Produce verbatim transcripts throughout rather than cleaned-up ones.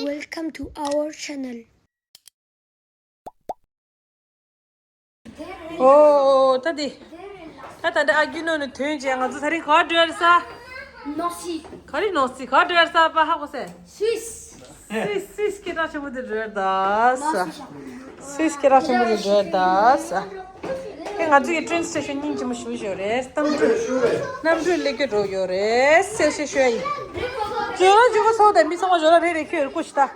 Welcome to our channel. ཨོ། ད་དེ། ད་ད་འདྲ་ཨ་རྒྱུ་ནོར་ནི་ཐོན་རྗེས་ང་ཚོ་ད་རིང་ག་བར་འགྲོ་ཡ་རེད་ས། ནོར་སི། ག་རེ་ནོར་སི་ག་བར་འགྲོ་ཡ་རེད་ས་པ་ཧ་གོ་སེ། སུད་སི། སུད་སི་སྐད་གྲགས་ཆེན་པོ་དེ་འགྲོ་ཡ་རེད་ད་ས། སུད་སི་སྐད་གྲགས་ཆེན་པོ་དེ་འགྲོ་ཡ་རེད་ད་ས། ཨེ་ང་ཚོ་ཡི་ཊེན་སི་ཊེ་ཤན་སྙིང་རྗེ་མོ་ཞེ་པོ་ཞིག་ཡོད་རེད། གནམ་གྲུ་གནམ་གྲུ་སླེབས་ཀྱི་འགྲོ་ཡོད་རེད་ཟེར་ཞེས་ཞུ་ཡ་ཡིན། ཇོ་ལ་ཇོ་གོ་ཚོ་དང་མི་ཚང་མ་ཇོ་ལ་རེ་རེ་ཁྱོད་རེ་སྐུ་ཞིག་ད།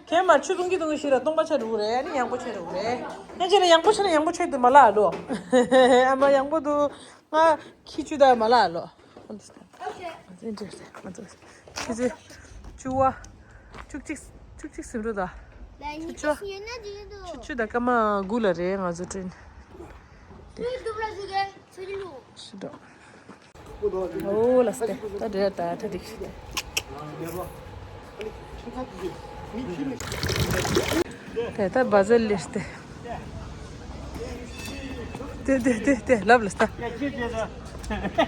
གན་མར་ཆུ་འཐུང་གི་འཐུང་གི་ཞིག་ལ་སྟོང་པ་ཆགས་འགྲོ་གི་རེད། ཨ་ནི་ཡང་པོ་ཆགས་འགྲོ་གི་རེད། ཡང་ཆེ་ན་ཡང་པོ་ཆགས་ན་ཡང་པོ་ཆགས་དུ་མ་ལགས་ལོ། ཨ་མ་ཡང་པོ་འདུག་ང་ཁྱི་ཆུ་དག་མ་ལགས་ལོ། ཨ་འདི་ང་ཚོ་ཆུ་ཚོད་བཅུ་པ། བཅུ་གཅིག་བཅུ་གཅིག་ཟིན་འགྲོ་ད། ཆུ་ཚོད་ཆུ་ཚོད་དང་སྐར་མ་དགུ་ལ་རེད་ང་ཚོ་ཊེན། ཤི་འགྲོ། ཨོ་ལ་སྟེ། ད་འདྲེ་ད་ད་འགྲིག་ཤི་སྟེ། དེ་ད་བ་ཟེར་ལེ་སྟེ། དེ་དེ་དེ་དེ་ལབ་ལ་སྟེ།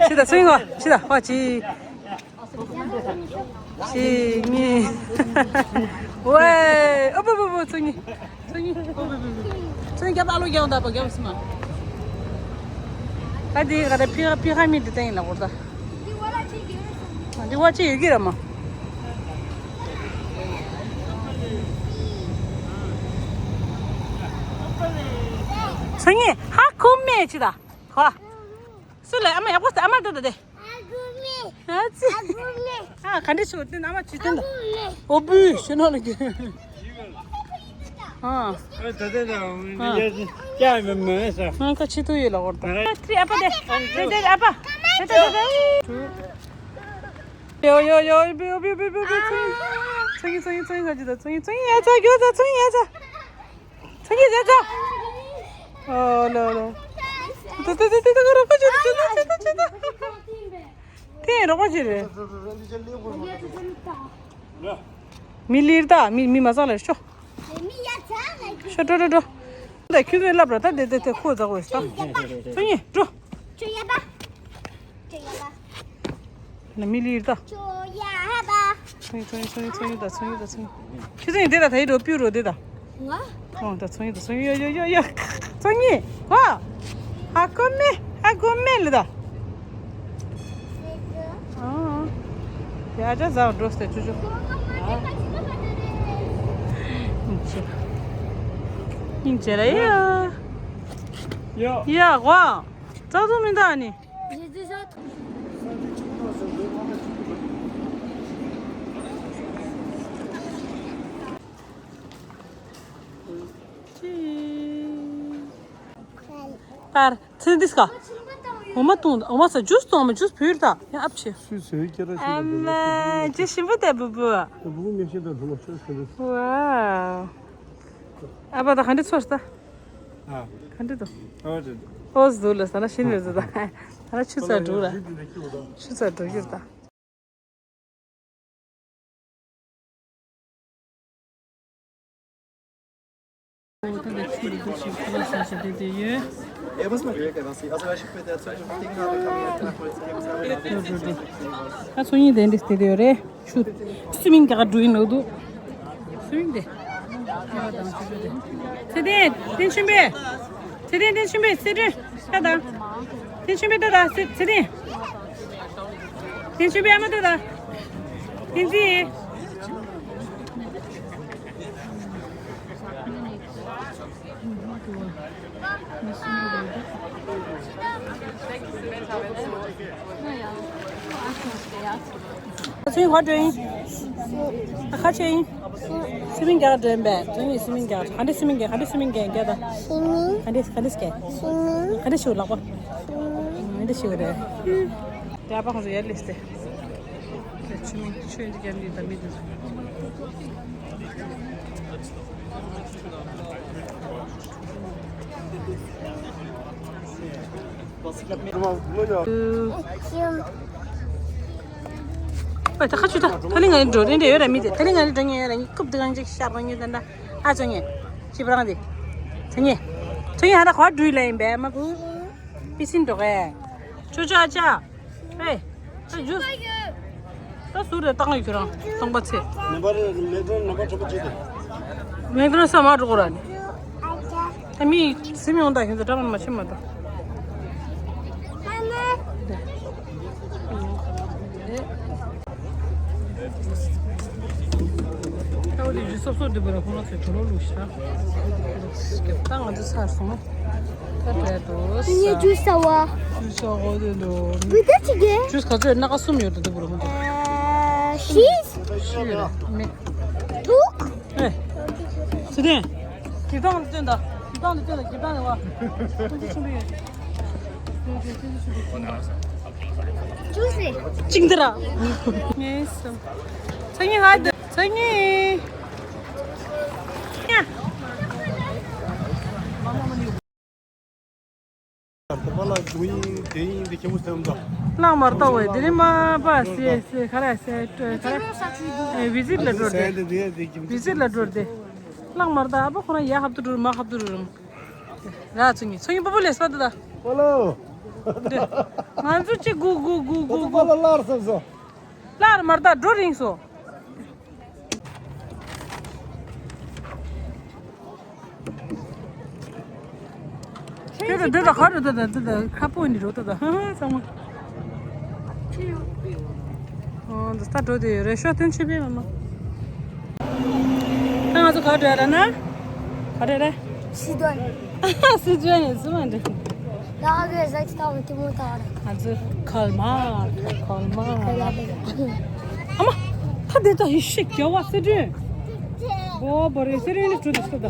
ཤི་ད་སུ་ཡིན་གོ་ཤི་ད་ཧོ་ཅི། གཅིག་གཉིས། ཝེ། ཨོ་པོ་པོ་པོ་ཚོ་གཉིས། ཚོ་གཉིས། ཚོ་གཉིས་རྒྱབ་ཨ་ལོ་རྒྱབ་འདབ་པ་རྒྱབ་སི་མ། ད་དེ་ག་ད་ཕི་ཧ་ཕི་ཧ་མི་དེ་ཏན་ཡིན་ལ་གོ་ད། འདི་བ་ཅི་ཡོད་ཀྱི་ར་མ། ཚོ་གཉིས་ཧ་ཁུམ་མེ་ཅི་ད། ཧ། སུ་ལ་ཨ་མ་ཡག་པོ་ཟེར་ཨ་མ་ཏོ་ཏོ་ཏེ། ཨ་ཙི། ཨ་ག་འདྲ་ཞུ་དེ་ཨ་མ་ཅི་སྟོན་ད། ཨོ་བུ་ཞུ་ནོ་ལ་གི། ཨ། ཨ་ད་ད་ད་ཡ་ཡ་མེ་མེ་ས། ང་ཁ་ཆི་ཏུ་ཡོད་ལ་འོར་ད། ཨ་ཏི་ཨ་པ་དེ། དེ་དེ་ཨ་པ། དེ་དེ་དེ། ཡོ་ཡོ་ཡོ་བུ་བུ་བུ་བུ་བུ། ཚུང་ཚུང་ཚུང་ཚུང་ཚུང་ཚུང་ཚུང་ཡ་ཚ་གྱོ་ཚ་ཚུང་ཡ་ཚ། ཚ་གྱོ་ཚ་ཚུང་ཡ་ཚ། ཚ་གྱོ་ཚ་ཚ། ཨོ་ལོ་ལོ། ཏུ་ཏུ་ཏུ་ཏུ་ཏུ་རོགས་པ་བྱེད་དུ་བྱེད་དུ་བྱེད་དུ་བྱེད་དུ། དེ་རོགས་པ་བྱེད་རེད། མི་ལིར་ད་མི་མི་མ་ཚང་ལ་ཤོ། ཤོ་འགྲོ་འགྲོ་འགྲོ། ད་ཁྱོད་ཚོས་ལབ་ར་ད་དེ་དེ་དེ་ཁོ་ཛ་གོས་ད། ཚུང་ཡིན་འགྲོ། ཁྱོད་ཡ་པ། ཁྱོད་ཡ་པ། ན་མི་ལིར་ད། ཁྱོད་ཡ་པ། ཚུང་ཡིན་ཚུང་ཡིན་ཚུང་ཡིན་ཚུང་ཡིན་ད་ཚུང་ཡིན་ད་ཚུང་ཡིན། ཁྱོད་ཚུང་ཡིན་དེ་ད་ད་ཡི་འགྲོ་པིའུ་རོ་དེ་ད། ང་། ཨོ་ད་ཚུང་ཡིན་ད་ཚུང་ཡིན་ཡོ་ཡོ་ཡོ་ཡོ། ཚུང་ཡིན་གོ། ཧ་གོ་མེ་ཧ་གོ་མེ་ལི་ད། ཨོ། ཡ་ཅག་ཟ་འགྲོ་སྟེ་ཆུ་ཆུ། སྙིང་རྗེ་ལ་ཡ། ཡ་གོ། རྩ་དུ་མི་འདའ་ནི། པར་ཚེ་འདིས་ཀ། འོ་མ་བཏུང་འོ་མ་ས་ཇུས་བཏུང་མ་ཇུས་བུར་ད་ཡང་ཨབ་ཆེ། སུས་ཟེར་ཁྱེད་རང་ཤི་ཨ་མ་ཇི་ཞིམ་པོ་དེ་བུ་བུ། བུ་བུ་ངས་ཤི་ད་བུ་མ་ཤོད་ཤི་འདུག་ཝའོ། ཨ་ཕ་ད་ག་འདྲ་ཚོར་ས། ཨ། ག་འདྲ་འདུག་ཨོ་ཙི་འདུག་ཨོ་ཙི་འདུག་ལ་ས་ན་ཤི་ནས་ཟེར་ད། ད་ཆུ་ཚ་འགྲོ་ལ། ཆུ་ཚ་འགྲོ་རྒྱུར་ད། ད་ཚོ་གཉིས་དེ་འདྲས་དེ་དེ་ཡོད་རེད། ཆུ། སུ་མིང་ག་ག་འགྲོ་ཡིན་ནོ་འདུག་སུ་མིང་དེ། ཚེ་བརྟན་བསྟན་ཆོས་འཕེལ། ཚེ་བརྟན་བསྟན་ཆོས་འཕེལ་སེ་འབྲུ་ཤ་དང་། བསྟན་ཆོས་འཕེལ་ལྟོས་དང་ཚེ་ཚེ་བརྟན། བསྟན་ཆོས་འཕེལ་ཨ་མ་ལྟོས་དང་། བསྟན་འཛིན། ཚུན་ཧོ་ཏྲེན། ཁ་ཆེ་ཡིན། སུ་མིང་རྒྱག་འདྲེན་པས། དོན་ནི་སུ་མིང་རྒྱག་ག་འདྲེ་སུ་མིང་རྒྱག་ག་འདྲེ་སུ་མིང་རྒྱག་རྒྱག་ད། ཤི་མིང་། ག་འདྲེ་ག་འདྲེ་སྐད། ཤི་མིང་། ག་འདྲེ་ཤི་བ་ལག་པ། ག་འདྲེ་ཤི་བ་རེད། རྒྱག་པ་ཁོང་ཚོ་ཡར་ལེས་ཏེ། ཆུ་མིང་ཆུ་འདི་རྒྱབ་འདི་ད་མི་འདི་ཚོ། པ་ད་ཁ་ཆུ་ད་ཐ་ལི་ང་འགྲོ་རེ་འདྲ་ཡོད་ར་མི་དེ་ཐ་ལི་ང་འགྲོ་ཉེ་ཡོད་ར་མི་རྐུབ་དེ་གང་ཅིག་ཤར་བ་ཉེ་ད་འདྲ་ཨ་ཚོ་ཉེ་ཅི་པ་རང་དེ་ཚ་ཉེ་ཚ་ཉེ་ཧ་ད་ཁོ་འགྲུལ་ལ་ཡིན་པས་མ་བུ་པི་སིན་འགྲོ་གས་ཆུ་ཆུ་ཨ་ཅག་ཧེ་ཨ་ཇུས། ད་སུ་རེད་བཏང་ཡོད་ཁྱོད་རང་སྟོང་པ་ཚེ། ནམ་པར་མེག་ཌོ་ནལ་ནམ་པར་དྲུག་པ་གཅིག་དང་། མེག་ཌོ་ནལ་ས་མ་འགྲོ་གོ་ར་ནི། ད་མི་སིམ་ཡོང་ད་ཁྱོད་ཚོ་འདྲ་མ་མ་ཕྱིན་མ་ད། ཨ་འོ་དེ་རི་སོབ་སོབ་དེ་བར་ཁོང་ཚོས་དུ་ལོ་ལུག་ཤ། ད་ང་ཚོ་ཚར་སོང་། ད་བྲལ་འགྲོ་ས། ངས་ཇུས་ཟ་བ། ཇུས་ཟ་འོ་དེ་ལོ། བུ་ད་ཅི་གེ། ཇུས་ག་ཚོད་སྣ་ཁ་གསུམ་ཡོད་དོ་དེ་བར་ཁོང་ཚོ། ཨ་ཤིས། ཤི་ཡོད་རེད་མེད། དུག་ཨེ། སི་ཏན། གྱིབ་ཐང་དུ་སྟོན་ད། གྱིབ་ཐང་དུ་སྟོན་ད་གྱིབ་ཐང་ནས་བ། ཁོང་ཚོ་ཆུང་པོ་ཡོད། ཇུས་ཟེ། ཅིང་ཏི་ར། ངས་སམ། ཚ་ཉི་ཧ་ད། ཚ་ཉི། ཡ། ལག་མར་བཏང་བས་དེ་རིང་མ་པ་སེ་སེ་ག་རེ་སེ་ག་རེ་ཨེ་བི་ཟིཊ་ལ་འགྲོ་དེ། བི་ཟིཊ་ལ་འགྲོ་དེ། ལག་མར་བཏང་ཨ་པ་ཁོ་རང་ཡ་ཧབ་ཏུ་འགྲོ་མ་ཧབ་ཏུ་འགྲོ་རང་། ར་ཚུ་ཉི་ཚུ་ཉི་པོ་པོ་ལེ་སྤ་ཏུ་ད། པོ་ལོ། ང་ཚོ་གཅིག་གུ་གུ་གུ་གུ་གུ། པོ་ལོ་ལར་སོང་སོ། ལར་མར་བཏང་འགྲོ་རིང་སོ། དེ་དང་དེ་དང་ག་རེ་དེ་དང་དེ་དང་ཁ་སྤོ་ནི་རོ་དེ་དང་ཧ་ཧ་ཚང་མ། ཨོ་འདི་ལྟ་འགྲོ་དེ་ཡོད་རེད་ཤོག་ཐོན་ཆེ་བས་མ་མ། ད་ང་ཚོ་ག་རེ་རེད་ན། ག་རེ་རེད། སི་ཏོན། སི་ཏོན་ཡིན་སུ་མ་འདྲི། ང་ཚོ་གལ་མ་གལ་མ། ཨ་མ། ད་དེ་དང་ཧི་ཤིག་རྒྱ་བ་སི་ཏོན། ཨོ་བོ་རེ་སི་རི་ནི་ཀྲུ་དི་སྟོ་ད།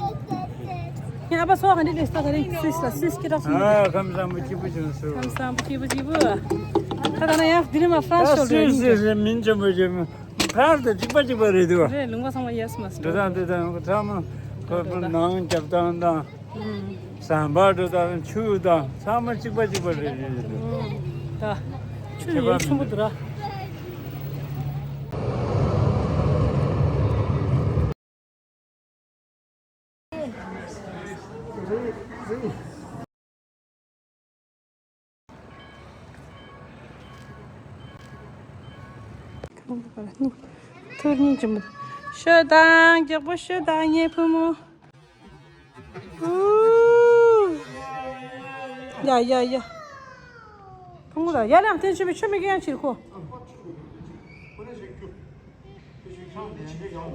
ངའི་ཨ་ཕ་སོགས་ག་འདི་ལས་ས་ག་རེ་སིས་ལ་སིས་སྐད་གྲགས་སོང་། ཨ་ཁམས་བཟང་པོ་སྐྱིད་པོ་བྱུང་སོ། ཁམས་བཟང་པོ་སྐྱིད་པོ་སྐྱིད་པོ། ད་ད་ན་ཡང་འདི་ནི་མ་ཧྥ་རན་སི་ཤོག་ལ་སིས་ཡིན་ཀྱང་། སིས་མིན་ཆེན་པོ་བྱུང་ཕར་དུ་གཅིག་པ་གཅིག་པ་རེད་དུ། རེད་ལུང་པ་ཚང་མ་ཡས་མ་སོང་། འདི་དང་འདི་དང་ཚང་མ་ཁོ་ཁོ་ནང་རྒྱབ་སྟངས་དང་། ཟམ་པ་འགྲོ་དང་ཆུ་དང་ཚང་མ་གཅིག་པ་གཅིག་པ་རེད་རེད་དུ། ད་ཆུ་ཡས་ཆེན་པོ་འདུག་ར། ཐུར་སྙིང་རྗེ་མོ། ཤོད་དང་མགྱོགས་པོ་ཤོད་དང་ངའི་བུ་མོ། ཨུ། ཡ་ཡ་ཡ། བུ་མོ་ལ་ཡར་ལངས་ཐེངས་ཆུ་མི་ཆུ་མི་གན་ཕྱིར་ཁོ།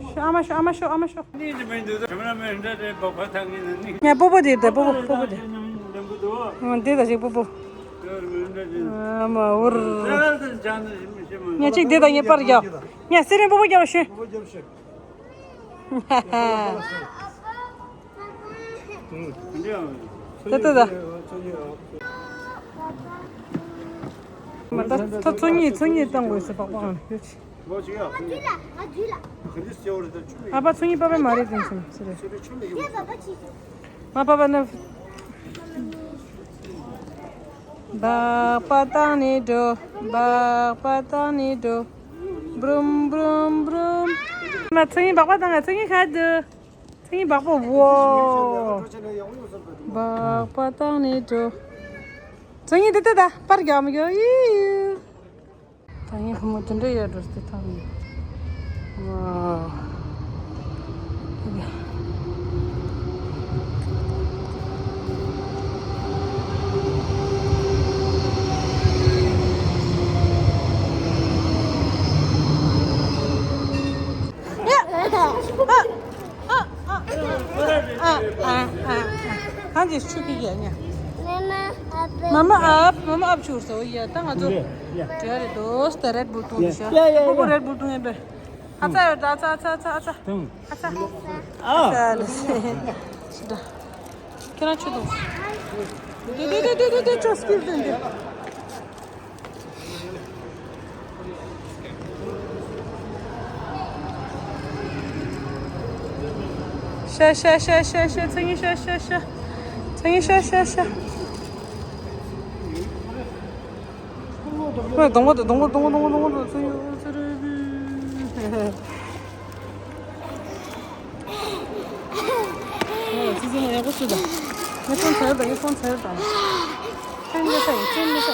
ཤོ་ཨ་མ་ཤོ་ཨ་མ་ཤོ་ཨ་མ་ཤོ། ངས་སྤོ་བོ་དེ་དེ་སྤོ་བོ་སྤོ་བོ་དེ། འདི་ད་ཞིག་སྤོ་བོ། ཨ་མ་འུར། ངས་གཅིག་འདི་དང་ངས་པར་རྒྱག་ངས་སེ་རིང་སྤོ་བོ་རྒྱག་ཤོད། ད་ད་ད། མ་ད་ད་ཚོ་གཉིས་ཚོ་གཉིས་བཏང་དགོས་སུ་པག་པག་ཡོད་ཅི། ཨ་ཕ་ཚོ་གཉིས་པ་པའི་མ་རེད་དེ་ཚོ་ཟེར་རེད། མ་པ་པ་ན། སྦག་པ་བཏང་ནས་འགྲོ། སྦག་པ་བཏང་ནས་འགྲོ། བུ་རུམ་བུ་རུམ་བུ་རུམ། མ་ཚོ་གཉིས་སྦག་པ་བཏང་ང་ཚོ་གཉིས་ཁ་དུ། ཚིག་འབག་པོ་བོ། འབག་པ་བཏང་ནས་འགྲོ། ཚང་ཡིན་དེ་ལྟ་ད་པར་རྒྱག་མི་རྒྱག་ཡི། ད་ངའི་བུ་མོ་དེ་འདྲ་ཡོད་འགྲོ་སྟེ་ཐང་ནས། ཝའོ། ཨ་ཨ་ཨ་ཨ། གང་གིས་ཆུ་ཁྱི་གས་ཉ། མ་མ་ཨབ་མ་མ་ཨབ་ཆུར་སོ་ཡ་ད་ང་ཚོ། ཡ་ཡ་ཡ། དྲ་རེད་དོ་སྟ་རེད་བུལ་ཏུང་ཤ་ཡ་ཡ་ཡ། པོ་པོ་རེད་བུལ་ཏུང་ཡིན་པས། ཨ་ཚ་ཡོད་ད་ཨ་ཚ་ཨ་ཚ་ཨ་ཚ་ཨ་ཚ། ཨ་ཚ། ཨ་ལ་སེ། ཁྱེད་རང་ཆུ་དང་། དེ་དེ་དེ་དེ་དེ་ཆོ་སྐྱིད་དེ་འདི། ཤ་ཤ་ཤ་ཤ་ཤ། ཚ་ངི་ཤ་ཤ་ཤ། ཚ་ངི་ཤ་ཤ་ཤ། ཨོ་སྡོང་པོ་དང་སྡོང་པོ་སྡོང་པོ་སྡོང་པོ་སྡོང་པོ་དང་ཚ་ངི་ཚ་རུ། ཨོ་ཙི་ཙི་ཡག་པོ་ཞུ་དང་། ངས་ཕོན་ཚར་དང་ངས་ཕོན་ཚར་དང་། ཕོན་མི་ཤ་ཡིན་ཕོན་མི་ཤ།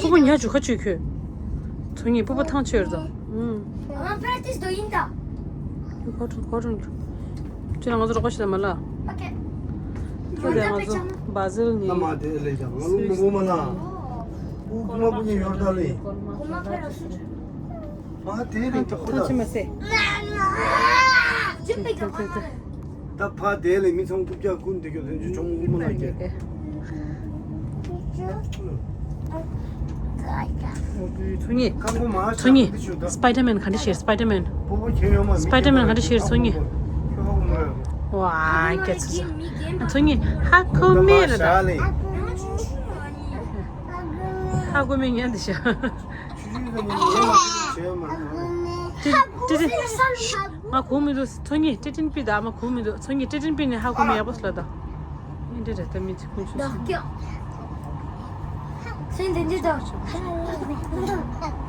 ཕུ་བོ་ཉ་ཇུ་ཁ་ཆུ་ཁྱོད། ཚོང་ཉིད་སྤུ་པོ་ཐང་ཆད་རེད་དོ། ཨུམ། ཨ་པྲེག་ཊི་སི་དོ་ཡིན་ད། ཁོ་ཁོ་ཁོ་ཁྱོད་ང་ཚོ་རོགས་པ་བྱེད་ད་མ་ལ། ཨོ་ཁེ། ཁྱོད་ང་ཚོ་བ་ཟིལ་ནི། ཨ་མ་དེ་ལས་ཀྱང་ང་ལུ་མི་མོ་མ་ལ། ཨུ་ཀུ་མ་པུ་ཉི་ཡོར་ད་ལེ། མ་དེ་རིང་ད་ཁོ་ད། ཐང་ཆད་མ་སེ། ད་ཕ་དེ་ལས་མི་ཚང་རྐུབ་བཀྱག་ཀུན་དེ་གྱོད་ལྷན་ཅུ་ཆུང་ངུ་མ་ལ་ཀྱེ། ཚོང་ཉིད། སྤའི་ཌར་མེན་ག་འདྲ་ཤེར། སྤའི་ཌར་མེན། སྤའི་ཌར་མེན་ག་འདྲ་ཤེར་ཚོང་ཉིད། ཝ་ཀྱེ་ཚོ་ཚོ། ཚོང་ཉིད་ཧ་གོ་མེད་ལ་ད། ཧ་གོ་མེད་ཉན་འདི་ཤ། ཏི་ཏི་ཏི། ང་གོ་མི་འདུག་ཚོང་ཉིད་ཏི་ཏིན་པི་ད་མ་གོ་མི་འདུག་ཚོང་ཉིད་ཏི་ཏིན་པི་ནི་ཧ་གོ་མེད་ཡག་པོ་སླ་ད། ཨིན་དྲི་རེད་ད་མི་ཚེ་ཀུན་ཆུ་སོང་།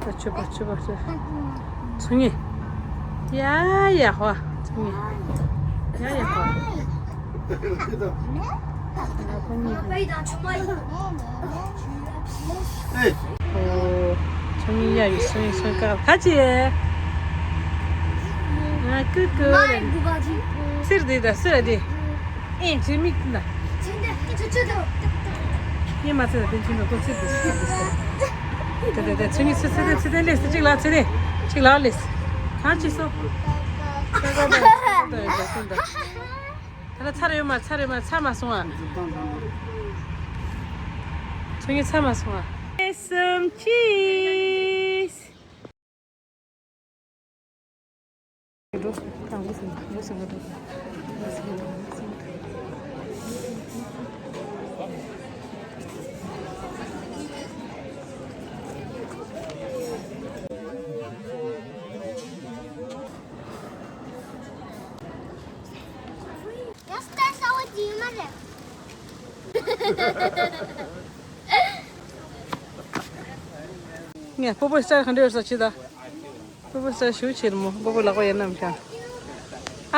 ད་ཆུ་པ་ཆུ་པ་ཆུ། ཚོང་ཉིད། ཡ་ཡ་ཧོ། ཚོང་ཉིད། ཡ་ཡ་ཧོ། ཨོ། ཚོང་ཉིད་ཡ་ཡི་སོང་སོང་ཀ་ཁ་ཅི། ང་ཀུ་ཀུ་ལ། ཚིར་དེ་ད་སུ་ར་དེ། ཨེ་ཅི་མིག་ན། ཡེ་མ་ཚེ་ད་དེ་ཅི་ན་ཁོ་ཚིར་དེ་སུ་ར་དེ་ས། དེ་དེ་དེ་ཚོང་ཉིད་སུ་ཚེ་དེ་ཚེ་དེ་ལེས་གཅིག་ལ་ཚེ་དེ་གཅིག་ལ་ལེས། གང་ཅི་སོ། ད་ལ་ཚར་ཡོད་མ་ཚར་ཡོད་མ་ཚར་མ་སོང་ཨ། ཚོང་ཉིད་ཚར་མ་སོང་ཨ། སུམ་ཅིས། ཡང་སྐད་ཆ་བ་དེ་ཡིན་ན་རེད། ངས་སྤོ་བོ་སྐད་ག་འདྲ་ཡོད་ས་ཅི་ད། སྤོ་བོ་སྐད་ཞུ་ཕྱིར་མོ་སྤོ་བོ་ལག་པ་ཡར་བསྣམས་ཤག་ཨ།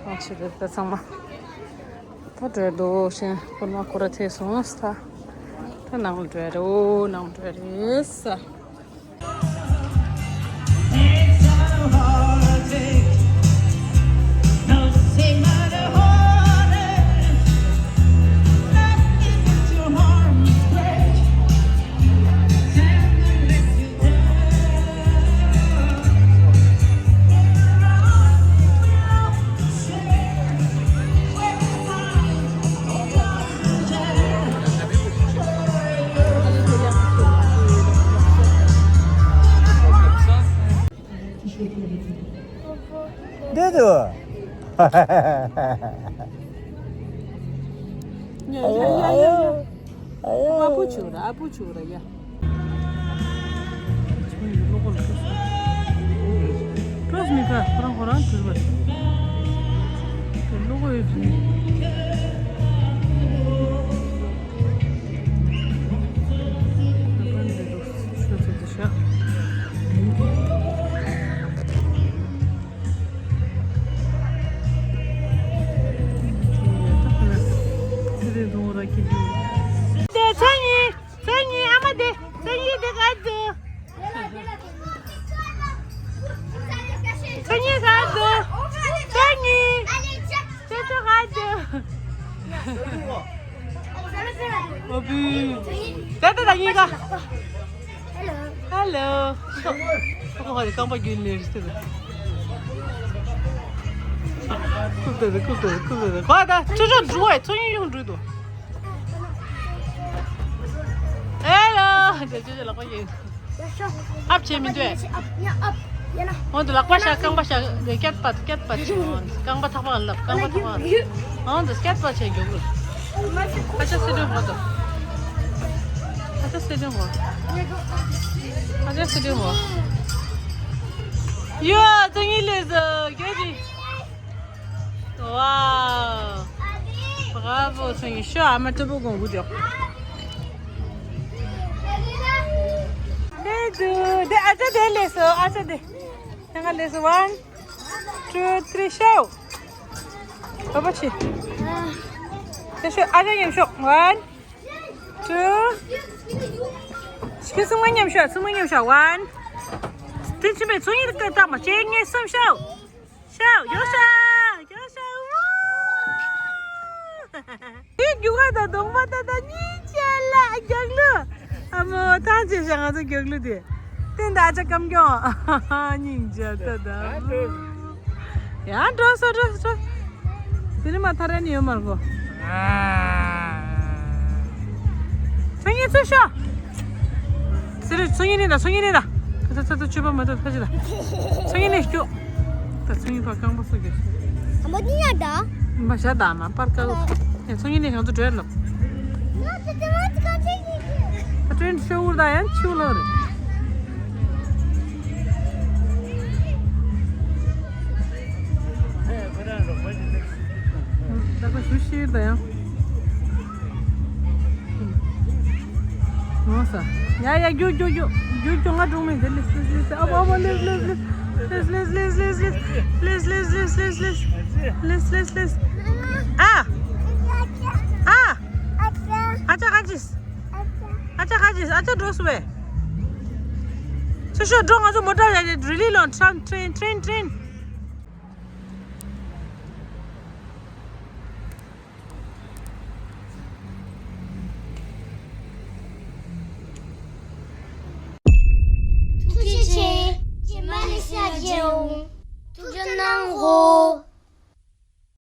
ཐང་ཆད་རེད་ད་ཚང་མ། ད་འགྲོ་འདུག་ཤིང་སྐོར་མ་སྐོར་ར་ཐེ་སོང་ས། ད་ནང་ལ་འགྲོ་རེད། འོ་ནང་འགྲོ་རེད་ས། འདི་དུ། ཡ་ཡ་ཡ་ཡ། ཨ་བུ་ཆུ་ར་ཨ་བུ་ཆུ་ར་ཡ། ཁྲོས་མི་ཁ་ཁོ་རང་ཁོ་རང་གྲུར་བ། ལོ་གོ་ཡོད་ཚུལ། ཁྲོས་ཚུལ་དུ་ཤ། ཚེ་རིང་དུང་ར་ཁྱི་ཁྱི། དེ་ཚེ་ཡིན། ཚེ་གཉིས་ཨ་མ་དེ། ཚེ་གཉིས་དེ་ག་དུ། ཚེ་གཉིས་ག་དུ། ཚེ་གཉིས། ཚེ་ཚོ་ག་དུ། ཨོ་བུ། ད་ད་ད་གཉིས་ཀ། ཧེ་ལོ། ཧེ་ལོ། ཁོ་ཁོ་ཧ་རི་རྐང་པ་རྒྱུན་ནས་རི་སྟེ། ཁུག་ཏེ་ཁུག་ཏེ་ཁུག་ཏེ། ཁོ་ད་ཚུར་ཕྱོགས་འགྲོ་བས་ཚུར་ཡོང་ཡོང་འགྲོ་དོ། ཧེ་ལོ། འདི་ཅི་ཅི་ལག་པ་ཡིན། ཨབ་བྱེད་མི་འདོད། འོན་ཏེ་ལག་པ་བཞག་རྐང་པ་བཞག་སྐྱོད་པ་སྐྱོད་པ་བྱེད། རྐང་པ་ཐག་པ་ལབ། རྐང་པ་ཐག་པ་ལབ། འོན་ཏེ་སྐྱོད་པ་བྱེད་མགྱོགས་པོ། ཁ་ཆ་སི་ཏུ་ཧོ་དོ། ཁ་ཆ་སི་ཏུ་ཧོ། ཁ་ཆ་སི་ཏུ་ཧོ། ཡོ། ཚོང་ཉིད་ལས་སོ། ཁྱོད་ཀྱིས། ཝའོ། Bravo ཚོང་ཉིད། ཤོ་ཨ་མ་སྤྲོ་པོ་གོང་བུ་འཇོག་ལས་འདུག་དེ་ཨ་ཅག་དེ་ལས་སོ། ཨ་ཅག་དེ། ང་ལས་སོ། One, two, three, ཤོ། པ་པ་ཆེ། དེ་ཤོ། ཨ་ཅག་མཉམ་ཤོ། One, two. ཁྱོད་སྲུང་མ་མཉམ་ཤོག་སྲུང་མ་མཉམ་ཤོག One. དེ་ཕྱིན་པའི་ཚོང་ཡིན་སྐད་བཏང་མ་བྱེད། ངས་སྲུང་ཤོག་ཤོག་ཡོ་ཤོག་ཡོ་ཤོག་དེ་རྒྱུག་ག་དང་གདོང་པ་ད་ད་གཉིས་ཆེ་ལ་རྒྱག་ལུ། ཨ་མོ་ཐང་ཆད་ཤག་ང་ཚོ་རྒྱག་ལུ་དེ། དེ་འདྲ་ཨ་ཅག་སྐམ་གྱོང་། སྙིང་རྗེ་ད་ད། ཡ་འགྲོ་སོང་འགྲོ་སོང་། དེ་ནི་མ་ཐར་ཡ་ནི་ཡོད་མ་རེད་གོ། ཚོང་ཉིད་ཚུར་ཤོག་ཟེར་རེད། ཚོང་ཉིད་ནི་ད། ཚོང་ཉིད་ནི་ད། ད་ད་ད་ཆོས་པ་མ་ཐུབ་ཕ་ཆི་ད། ཚོང་ཉིད་ནི་སྐྱོ། ད་ཚོང་ཉིད་ཕ་རྐང་པ་སོ་གྱོ། མ་ནི་ཡ་ད། མ་ཤ་ད་མ་པར་ཀ་ལོ། ཚོང་ཉིད་ནི་གང་དུ་བྲོས་ལབ། ད་ཀྲེན་ཤོ་འུར་ད་ཡང་ཆུ་ལོ་རེད། ད་ཀ་ཞུ་ཤེས་ད་ཡང་། ངོ་ས། ཡ་ཡ་རྒྱུག་རྒྱུག་རྒྱུག་རྒྱུག་རྒྱུག་ང་གྲོང་མི་དེ་ལིས་ལིས་ལིས། ཨ་བ་ཨ་བ་ལིས་ལིས་ལིས། ལིས་ལིས་ལིས། ཨ། ཨ། ཨ་ཅག་ཨ་ཅིས། ཨ་ཅག་ཨ་ཅིས། ཨ་ཅག་འགྲོ་སོང་བས། ཤོ་ཤོ་འགྲོ། ང་ཚོ་མོ་ཊ་ཡ་རི་ལི་ལོན་ཊྲེན་ཊྲེན་ཊྲེན་ཊྲེན། ཐུགས་རྗེ་ཆེ། རྗེས་མ་ནས་ཤ་རྒྱལ་འོང་། ཐུགས་རྗེ་གནང་གོ།